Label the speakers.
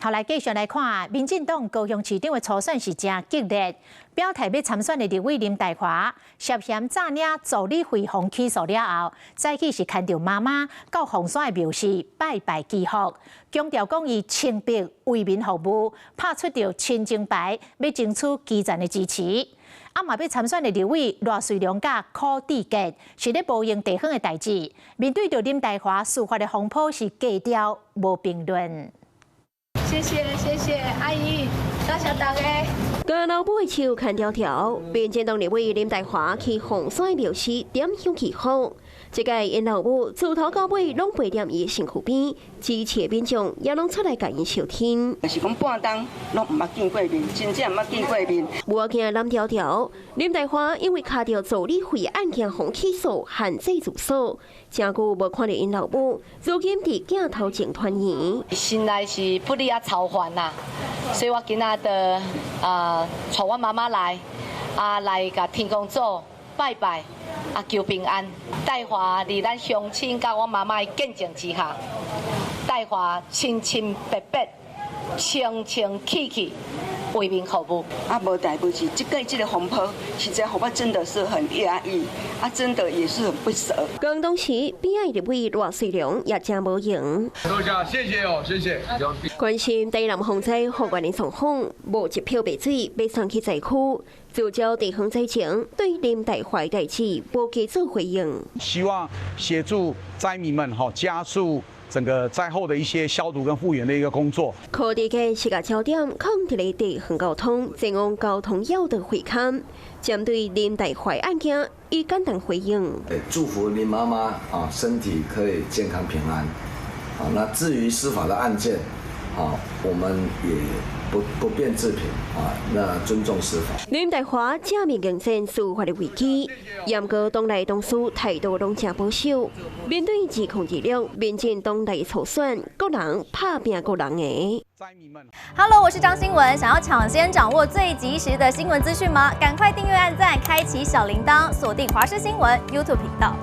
Speaker 1: 好，來繼續來看，民進黨高雄市長的初選是誠激烈，表態欲參選的立委林岱樺涉嫌詐領助理費予起訴了後，早起是牽著媽媽到鳳山的廟寺拜拜祈福，強調講伊清白為民服務，拍出著親情牌，欲爭取基層的支持。啊嘛欲參選的立委賴瑞隆佮柯智傑是咧無閒地方的代誌，面對著林岱樺司法的風波是低調無評論。
Speaker 2: 謝謝謝謝阿姨，多謝大家。
Speaker 3: 佮老母的手牽條條，民進黨立委林岱樺去鳳山廟寺點香祈福。這屆𪜶老母自頭到尾攏陪佇伊的身軀邊，支持的民眾也攏出來共𪜶相挺。
Speaker 4: 就是講半冬攏毋捌見過面，真正毋捌見過面。
Speaker 3: 無要驚林條條，林岱樺因為卡著助理費案件予起訴，限制住所，誠久無看著𪜶老母，如今佇鏡頭前團圓。
Speaker 2: 心內是不離啊操煩啦，所以我今仔就啊帶我媽媽來，啊來共天公祖拜拜，啊求平安。岱樺佇咱鄉親佮我媽媽的見證之下，岱樺清清白白、清清氣氣為民服務。
Speaker 4: 啊，無代無誌，這個這個風波，實在予我真的是很壓抑，啊，真的也是很不捨。
Speaker 3: 剛當時邊仔立委賴瑞隆也誠無閒。
Speaker 5: 多謝，謝謝哦，謝謝。
Speaker 3: 關心台南洪災復原的狀況，無一票白水欲送去災區，聚焦地方災情，對林岱樺代誌無加做回應。
Speaker 6: 希望協助災民們哈，加速整個災後的一些消毒跟復原的一個工作。
Speaker 3: 柯智傑是共焦點囥佇咧地方交通，前往交通要道會勘，針對林岱樺案件，伊簡單回應。
Speaker 7: 祝福林媽媽啊，身體可以健康平安。啊，那至於司法的案件，啊，我們也不便置評啊，那尊重司法。
Speaker 3: 林岱樺正面迎戰司法的危機，毋過黨內同事態度攏誠保守。面對2026民進黨內初選，各人拍拚各人的。
Speaker 8: Hello，我是張新聞，想要搶先掌握最及時的新聞資訊嗎？趕快訂閱、按讚、開啟小鈴鐺，鎖定華視新聞 YouTube 頻道。